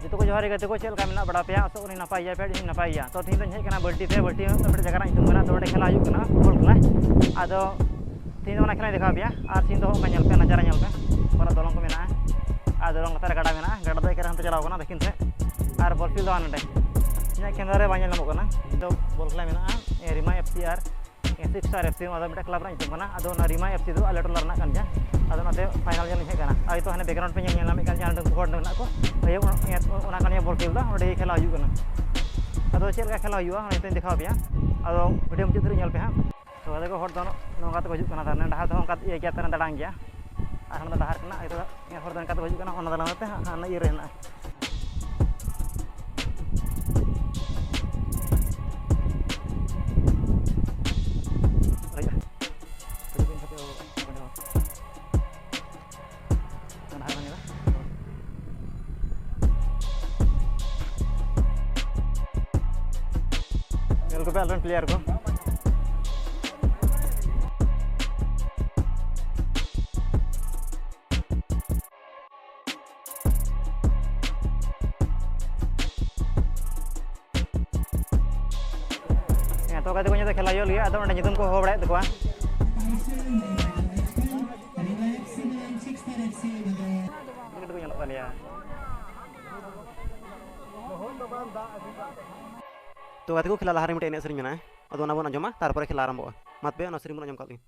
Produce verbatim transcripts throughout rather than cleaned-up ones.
ᱡᱚᱛᱚ ᱠᱚ ᱡᱚᱦᱟᱨ ᱜᱮ ᱜᱟᱛᱮ ᱠᱚ, ᱪᱮᱫ ᱞᱮᱠᱟ ᱢᱮᱱᱟᱜ ᱵᱟᱲᱟ ᱯᱮᱭᱟ? ᱟᱥᱚᱜ ᱠᱟᱹᱱᱟᱹᱧ ᱱᱟᱯᱟᱭ ᱜᱮᱭᱟ ᱯᱮ, ᱟᱹᱰᱤ ᱱᱟᱯᱟᱭ ᱜᱮᱭᱟ᱾ ᱛᱚ ᱛᱮᱦᱮᱧ ᱫᱚᱧ ᱦᱮᱡ ᱠᱟᱱᱟ ᱵᱟᱹᱞᱴᱤ ᱛᱮ, ᱵᱟᱹᱞᱴᱤ ᱦᱚᱸ ᱢᱤᱫᱴᱮᱱ ᱡᱟᱭᱜᱟ ᱨᱮ ᱧᱩᱛᱩᱢ ᱠᱟᱱᱟ, ᱛᱚ ᱚᱸᱰᱮ ᱠᱷᱮᱞᱟ ᱦᱩᱭᱩᱜ ᱠᱟᱱᱟ ᱯᱷᱩᱴᱵᱚᱞ ᱠᱷᱮᱞᱟ᱾ ᱟᱫᱚ ᱛᱮᱦᱮᱧ ᱫᱚ ᱚᱱᱟ ᱠᱷᱮᱞᱟᱧ ᱫᱮᱠᱷᱟᱣ ᱯᱮᱭᱟ, ᱟᱨ ᱥᱤᱱ ᱫᱚ ᱦᱚᱸᱜᱼᱚ ᱱᱚᱝᱠᱟ ᱧᱮᱞ ᱯᱮ, ᱱᱟᱡᱟᱨᱟ ᱧᱮᱞ ᱯᱮ, ᱯᱩᱨᱟᱹ ᱫᱚᱞᱚᱝ ᱠᱚ ᱢᱮᱱᱟᱜᱼᱟ, ᱟᱨ ᱫᱚᱞᱚᱝ ᱞᱟᱛᱟᱨ ᱨᱮ ᱜᱟᱰᱟ ᱢᱮᱱᱟᱜᱼᱟ, ᱜᱟᱰᱟ ᱫᱚ ᱮᱠᱮᱱ ᱦᱟᱱᱛᱮ ᱪᱟᱞᱟᱣ ᱠᱟᱱᱟ ᱫᱚᱠᱷᱤᱱ ᱥᱮᱫ, ᱟᱨ ᱵᱚᱞ ᱯᱷᱤᱞᱰ ᱫᱚ ᱦᱟᱸᱰᱮ ᱤᱧᱟᱹᱜ ᱠᱮᱢᱮᱨᱟ ᱨᱮ ᱵᱟᱝ ᱧᱮᱞ ᱧᱟᱢᱚᱜ ᱠᱟᱱᱟ᱾ ᱛᱚ ᱵᱚᱞ ᱠᱷᱮᱞᱟ ᱢᱮᱱᱟᱜᱼᱟ, ᱨᱤᱢᱟ ᱮᱯᱷ ᱥᱤ ᱟᱨ ᱥᱤᱠᱥ ᱥᱴᱟᱨ ᱮᱯᱷ ᱥᱤ, ᱚᱱᱟ ᱫᱚ ᱢᱤᱫᱴᱮᱱ ᱠᱞᱟᱵᱽ ᱨᱮᱱᱟᱜ ᱧᱩᱛᱩᱢ ᱠᱟᱱᱟ᱾ ᱟᱫᱚ ᱚᱱᱟ ᱨᱤᱢᱟ ᱮᱯᱷ ᱥᱤ ᱫᱚ ᱟᱞᱮ ᱴᱚᱞᱟ ᱨᱮᱱᱟᱜ ᱠᱟᱱ ᱜᱮᱭᱟ᱾ ᱟᱫᱚ ᱚᱱᱟᱛᱮ ᱯᱷᱟᱭᱱᱟᱞ ᱧᱮᱞ ᱤᱧ ᱦᱮᱡ ᱟᱠᱟᱱᱟ᱾ ᱟᱨ ᱱᱤᱛᱚᱜ ᱦᱟᱱᱮ ᱵᱮᱠᱜᱨᱟᱣᱩᱱᱰ ᱯᱮ ᱧᱮᱞ ᱧᱟᱢᱮᱫ ᱠᱟᱱ ᱡᱟᱦᱟᱸ ᱦᱟᱸᱰᱮ ᱩᱱᱠᱩ ᱦᱚᱲ ᱢᱮᱱᱟᱜ ᱠᱚ, ᱦᱳᱭ, ᱚᱱᱟ ᱠᱟᱱ ᱜᱮᱭᱟ ᱵᱚᱞ ᱠᱷᱮᱞ ᱫᱚ, ᱚᱸᱰᱮ ᱜᱮ ᱠᱷᱮᱞᱟ ᱦᱩᱭᱩᱜ ᱠᱟᱱᱟ᱾ ᱟᱫᱚ ᱪᱮᱫ ᱞᱮᱠᱟ ᱠᱷᱮᱞᱟ ᱦᱩᱭᱩᱜᱼᱟ, ᱚᱱᱟ ᱱᱤᱛᱚᱜ ᱤᱧ ᱫᱮᱠᱷᱟᱣ ᱯᱮᱭᱟ᱾ ᱟᱫᱚ ᱵᱷᱤᱰᱤᱭᱳ ᱢᱩᱪᱟᱹᱫ ᱫᱷᱟᱹᱨᱤᱡ ᱧᱮᱞ ᱯᱮ ᱦᱟᱸᱜ᱾ ᱛᱚ ᱜᱟᱛᱮ ᱠᱚ, ᱦᱚᱲ ᱫᱚ ᱱᱚᱜᱼᱚ ᱱᱚᱝᱠᱟ ᱛᱮᱠᱚ ᱦᱤᱡᱩᱜ ᱠᱟᱱᱟ, ᱛᱟᱦᱞᱮ ᱰᱟᱦᱟᱨ ᱫᱚ ᱚᱱᱠᱟ ᱤᱭᱟᱹ ᱜᱮᱭᱟ, ᱛᱟᱦᱞᱮ ᱫᱟᱲᱟᱝ ᱜᱮᱭᱟ᱾ ᱟᱨ ᱦᱟᱱᱟ ᱫᱚ ᱰᱟᱦᱟᱨ ᱠᱟᱱᱟ, ᱦᱚᱲ ᱫᱚ ᱚᱱᱠᱟ ᱛᱮᱠᱚ ᱦᱤᱡᱩᱜ ᱠᱟᱱᱟ, ᱚᱱᱟ ᱫᱚ ᱞᱟᱦᱟ ᱛᱮ ᱦᱟᱸᱜ ᱦᱟᱱᱟ ᱤᱭᱟᱹ ᱨᱮ ᱦᱮᱱᱟᱜᱼᱟ᱾ ᱧᱮᱞ ᱠᱚᱯᱮ ᱟᱞᱮᱨᱮᱱ ᱯᱞᱮᱭᱟᱨ ᱠᱚ᱾ ᱦᱮᱸ, ᱛᱚ ᱜᱟᱛᱮ ᱠᱚ ᱧᱮᱞ ᱛᱮ ᱠᱷᱮᱞᱟ ᱦᱩᱭᱩᱜ ᱞᱟᱹᱜᱤᱫ, ᱟᱫᱚ ᱚᱸᱰᱮ ᱧᱩᱛᱩᱢ ᱠᱚ ᱦᱚᱦᱚ ᱵᱟᱲᱟᱭᱮᱫ ᱛᱟᱠᱚᱣᱟ᱾ ᱠᱚ ᱧᱮᱞᱚᱜ ᱠᱟᱱ ᱜᱮᱭᱟ᱾ ᱛᱚ ᱜᱟᱛᱮ ᱠᱚ, ᱠᱷᱮᱞᱟ ᱞᱟᱦᱟᱨᱮ ᱢᱤᱫᱴᱮᱱ ᱮᱱᱮᱡ ᱥᱮᱨᱮᱧ ᱢᱮᱱᱟᱜᱼᱟ, ᱟᱫᱚ ᱚᱱᱟ ᱵᱚᱱ ᱟᱸᱡᱚᱢᱟ, ᱛᱟᱨᱯᱚᱨᱮ ᱠᱷᱮᱞᱟ ᱟᱨᱟᱢᱵᱷᱚᱜᱼᱟ᱾ ᱢᱟ ᱛᱚᱵᱮ ᱚᱱᱟ ᱥᱮᱨᱮᱧ ᱵᱚᱱ ᱟᱸᱡᱚᱢ ᱠᱟᱜ ᱞᱮᱜᱮ᱾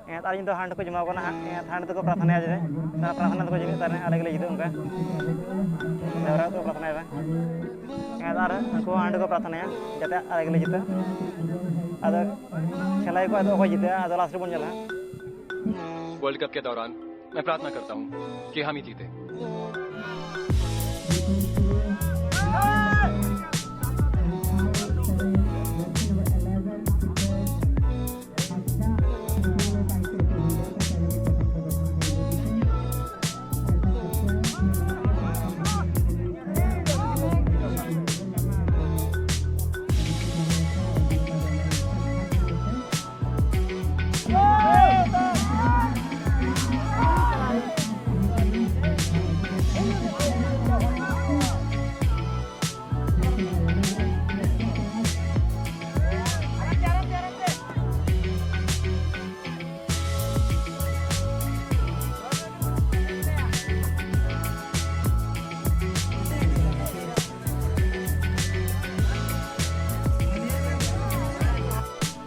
ᱦᱮᱸ, ᱟᱨ ᱤᱧ ᱫᱚ ᱦᱟᱸᱰᱮ ᱠᱚ ᱡᱚᱢᱟᱣ ᱠᱟᱱᱟ ᱦᱟᱸᱜ᱾ ᱦᱮᱸ, ᱦᱟᱸᱰᱮ ᱫᱚᱠᱚ ᱯᱨᱟᱨᱛᱷᱚᱱᱟᱭᱟ ᱡᱮ, ᱯᱨᱟᱨᱛᱷᱚᱱᱟ ᱫᱚᱠᱚ ᱡᱚᱢᱮᱫ ᱛᱟᱦᱮᱱᱟ, ᱟᱞᱮ ᱜᱮᱞᱮ ᱡᱩᱫᱩᱜ ᱚᱱᱠᱟ᱾ ᱡᱟᱣᱨᱟ ᱠᱟᱛᱮ ᱠᱚ ᱯᱨᱟᱨᱛᱷᱚᱱᱟᱭᱮᱫᱟ᱾ ᱟᱨ ᱩᱱᱠᱩ ᱦᱚᱸ ᱦᱟᱸᱰᱮ ᱠᱚ ᱯᱨᱟᱨᱛᱷᱚᱱᱟᱭᱟ ᱡᱟᱛᱮ ᱟᱞᱮ ᱜᱮᱞᱮ ᱡᱤᱛᱟᱹᱜ᱾ ᱟᱫᱚ ᱠᱷᱮᱞᱟ ᱜᱮᱠᱚ ᱟᱫᱚ ᱚᱠᱚᱭ ᱡᱤᱛᱟᱹᱜᱼᱟ, ᱟᱫᱚ ᱞᱟᱥᱴ ᱨᱮᱵᱚᱱ ᱧᱮᱞᱟ᱾ वर्ल्ड कप के दौरान मैं प्रार्थना करता हूँ कि हम ही जीते।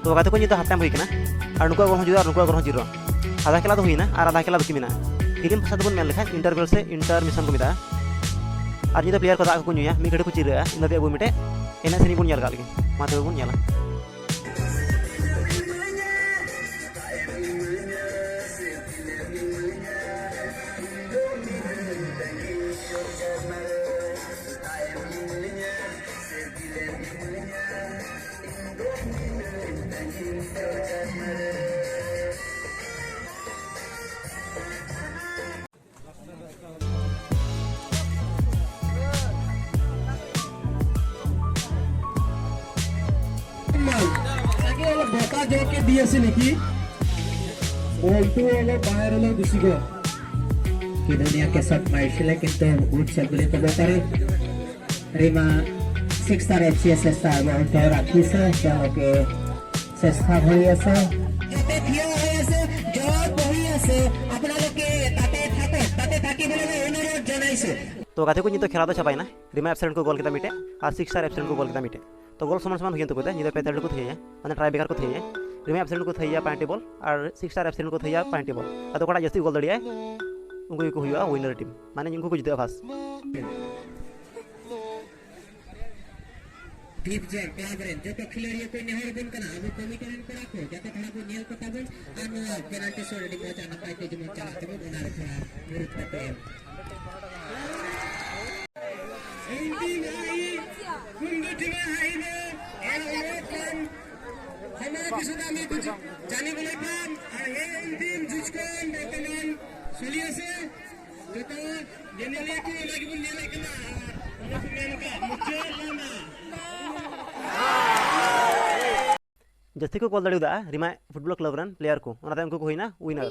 ᱛᱚ ᱜᱟᱛᱮ ᱠᱚ, ᱱᱤᱛᱚᱜ ᱦᱟᱯ ᱴᱟᱭᱤᱢ ᱦᱩᱭ ᱠᱟᱱᱟ ᱟᱨ ᱱᱩᱠᱩᱣᱟᱜ ᱜᱳᱞ ᱦᱚᱸ ᱡᱤᱨᱳ ᱟᱨ ᱱᱩᱠᱩᱣᱟᱜ ᱜᱳᱞ ᱦᱚᱸ ᱡᱤᱨᱳ᱾ ᱟᱫᱷᱟ ᱠᱷᱮᱞᱟ ᱫᱚ ᱦᱩᱭᱱᱟ ᱟᱨ ᱟᱫᱷᱟ ᱠᱷᱮᱞᱟ ᱵᱟᱹᱠᱤ ᱢᱮᱱᱟᱜᱼᱟ᱾ ᱯᱷᱤᱞᱢ ᱵᱷᱟᱥᱟ ᱛᱮᱵᱚᱱ ᱢᱮᱱ ᱞᱮᱠᱷᱟᱱ ᱤᱱᱴᱟᱨᱵᱷᱮᱞ ᱥᱮ ᱤᱱᱴᱟᱨᱢᱤᱥᱚᱱ ᱠᱚ ᱢᱮᱛᱟᱜᱼᱟ᱾ ᱟᱨ ᱱᱤᱛᱚᱜ ᱯᱞᱮᱭᱟᱨ ᱠᱚ ᱫᱟᱜ ᱠᱚᱠᱚ ᱧᱩᱭᱟ, ᱢᱤᱫ ᱜᱷᱟᱹᱲᱤ ᱠᱚ ᱪᱤᱨᱟᱹᱜᱼᱟ, ᱤᱱᱟᱹ ᱛᱮ ᱟᱵᱚ ᱢᱤᱫᱴᱮᱡ ᱮᱱᱮᱡ ᱥᱮᱨᱮᱧ ᱵᱚᱱ ᱧᱮᱞ ᱠᱟᱜ ᱞᱮᱜᱮ᱾ ᱢᱟ ᱛᱚᱵᱮ ᱵᱚᱱ ᱧᱮᱞᱟ᱾ আগে হলো বোকা জোকে দিয়েছে নাকি? বলতে হলো বাইরে হলো বেশি গো। কিন্তু দুনিয়া কে সব মাইশিলে কিন্তু উৎসব বলে তো ব্যাপারে। Rima six star F C এছে ষ্টাৰ বলটো ৰাখিছে, তেওঁলোকে চেষ্টা কৰি আছে। যাতে থিয় হৈ আছে, জ্বৰত বহি আছে, আপোনালোকে তাতে থাকক, তাতে থাকিবলৈ মই অনুৰোধ জনাইছো। ᱛᱚ ᱜᱟᱛᱮ ᱠᱚ, ᱱᱤᱛᱚᱜ ᱠᱷᱮᱞᱟ ᱫᱚ ᱪᱟᱵᱟᱭᱮᱱᱟ᱾ ᱨᱤᱢᱟ ᱮᱵᱥᱮᱱᱴ ᱠᱚ ᱜᱳᱞ ᱠᱮᱫᱟ ᱢᱤᱫᱴᱮᱡ ᱟᱨ ᱥᱤᱠᱥ ᱥᱴᱟᱨ ᱮᱵᱥᱮᱱᱴ ᱠᱚ ᱜᱳᱞ ᱠᱮᱫᱟ ᱢᱤᱫᱴᱮᱡ᱾ ᱛᱚ ᱜᱳᱞ ᱥᱚᱢᱟᱱ ᱥᱚᱢᱟᱱ ᱦᱩᱭᱮᱱ ᱛᱟᱠᱚ ᱛᱮ, ᱱᱤᱛᱚᱜ ᱯᱮ ᱛᱮ ᱠᱚ ᱛᱷᱤᱭᱟᱹᱭᱟ, ᱢᱟᱱᱮ ᱴᱨᱟᱭ ᱵᱨᱮᱠᱟᱨ ᱠᱚ ᱛᱷᱤᱭᱟᱹᱭᱟ᱾ ᱨᱤᱢᱟ ᱮᱵᱥᱮᱱᱴ ᱠᱚ ᱛᱷᱤᱭᱟᱹᱭᱟ ᱯᱮᱱᱟᱞᱴᱤ ᱵᱚᱞ ᱟᱨ ᱥᱤᱠᱥ ᱥᱴᱟᱨ ᱮᱵᱥᱮᱱᱴ ᱠᱚ ᱛᱷᱤᱭᱟᱹᱭᱟ ᱯᱮᱱᱟᱞᱴᱤ ᱵᱚᱞ᱾ ᱟᱫᱚ ᱚᱠᱟᱴᱟᱜ ᱡᱟᱹᱥᱛᱤ ᱜᱳᱞ ᱫᱟᱲᱮᱭᱟᱜᱼᱟᱭ, ᱩᱱᱠᱩ ᱜᱮᱠᱚ ᱦᱩᱭᱩᱜᱼᱟ ᱩᱭᱱᱟᱨ ᱴᱤᱢ, ᱢᱟᱱᱮ ᱩᱱᱠᱩ ᱠᱚ ᱡᱤᱛᱟᱹᱜᱼᱟ ᱯᱷᱟᱥᱴ᱾ ᱤᱯ ᱡᱮ ᱠᱞᱟᱵᱽ ᱨᱮᱱ ᱡᱚᱛᱚ ᱠᱷᱤᱞᱟᱹᱲᱤᱭᱟᱹ ᱠᱚ ᱱᱮᱦᱚᱨ ᱟᱵᱚᱱ ᱠᱟᱱᱟ, ᱟᱵᱚ ᱠᱚᱢᱤᱴᱤ ᱨᱮᱱ ᱠᱚᱲᱟ ᱠᱚ ᱡᱟᱛᱮ ᱛᱷᱚᱲᱟ ᱵᱚᱱ ᱧᱮᱞ ᱠᱚᱛᱟ ᱵᱚᱱ ᱟᱨ ᱱᱚᱣᱟ ᱯᱮᱱᱟᱞᱴᱤ ᱥᱩᱴ ᱟᱹᱰᱤ ᱢᱚᱡᱽ ᱟᱨ ᱱᱟᱯᱟᱭ ᱛᱮ ᱡᱮᱢᱚᱱ ᱪᱟᱞᱟᱜ ᱛᱟᱵᱚᱱ, ᱚᱱᱟ ᱨᱮ ᱛᱷᱚᱲᱟ ᱜᱩᱨᱩᱛᱛᱚ ᱠᱚ ᱮᱢ᱾ ᱮᱱᱛᱤ ᱱᱟᱦᱟᱜ ᱠᱩᱱᱫᱩ ᱴᱤᱢᱟ ᱦᱟᱦᱤᱵᱮ ᱮᱱ ᱚᱱᱚᱛ ᱠᱟᱱ ᱦᱚᱢᱚ ᱠᱤᱥᱩᱫᱟ ᱢᱤ ᱠᱩᱪ ᱡᱟᱱᱤ ᱵᱚᱞᱮ ᱠᱟᱱ ᱟᱨ ᱮᱱᱛᱤᱢ ᱡᱩᱡᱠᱚᱱ ᱵᱚᱨᱛᱚᱢᱟᱱ ᱥᱩᱞᱤᱭᱟᱥᱮ ᱡᱚᱛᱚ ᱧᱮᱧᱮᱞᱤᱭᱟᱹ ᱠᱚ ᱚᱱᱟ ᱜᱮᱵᱚᱱ ᱧᱮᱞᱮᱫ ᱠᱟᱱᱟ᱾ ᱟᱨ ᱚᱱᱟ ᱠᱚ ᱢᱮᱱ ᱠᱟᱜ ᱢᱩᱪᱟᱹᱫ ᱞᱮᱱᱟ᱾ ᱡᱟᱹᱥᱛᱤ ᱠᱚ ᱠᱚᱞ ᱫᱟᱲᱮᱭᱟᱫᱟ ᱨᱤᱢᱟ ᱯᱷᱩᱴᱵᱚᱞ ᱠᱞᱟᱵᱽ ᱨᱮᱱ ᱯᱞᱮᱭᱟᱨ ᱠᱚ, ᱚᱱᱟᱛᱮ ᱩᱱᱠᱩ ᱠᱚ ᱦᱩᱭᱱᱟ ᱩᱭᱱᱟᱨ᱾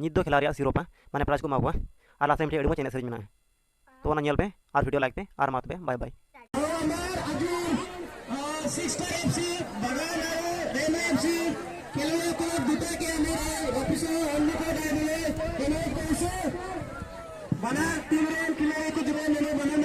ᱱᱤᱛ ᱫᱚ ᱠᱷᱮᱞᱟ ᱨᱮᱭᱟᱜ ᱥᱤᱨᱳᱯᱟ ᱢᱟᱱᱮ ᱯᱨᱟᱭᱤᱡᱽ ᱠᱚ ᱮᱢᱟ ᱠᱚᱣᱟ᱾ ᱟᱨ ᱞᱟᱥᱴ ᱨᱮ ᱢᱤᱫᱴᱮᱡ ᱟᱹᱰᱤ ᱢᱚᱡᱽ ᱮᱱᱮᱡ ᱥᱮᱨᱮᱧ ᱢᱮᱱᱟᱜᱼᱟ, ᱛᱚ ᱚᱱᱟ ᱧᱮᱞ ᱯᱮ ᱟᱨ ᱵᱷᱤᱰᱤᱭᱳ ᱞᱟᱭᱤᱠ ᱯᱮ ᱟᱨ ᱢᱟ ᱛᱚᱵᱮ ᱵᱟᱭ ᱵᱟᱭ᱾ और हमार अजून, अ, सिक्सर एफसी, बगान और रेलवे एफसी खिलाड़ी को जूता के हमारे ऑफिसर उनको डाल दिए, इन्हें कैसे बना टीम रे खिलाड़ी को जूता मैंने बना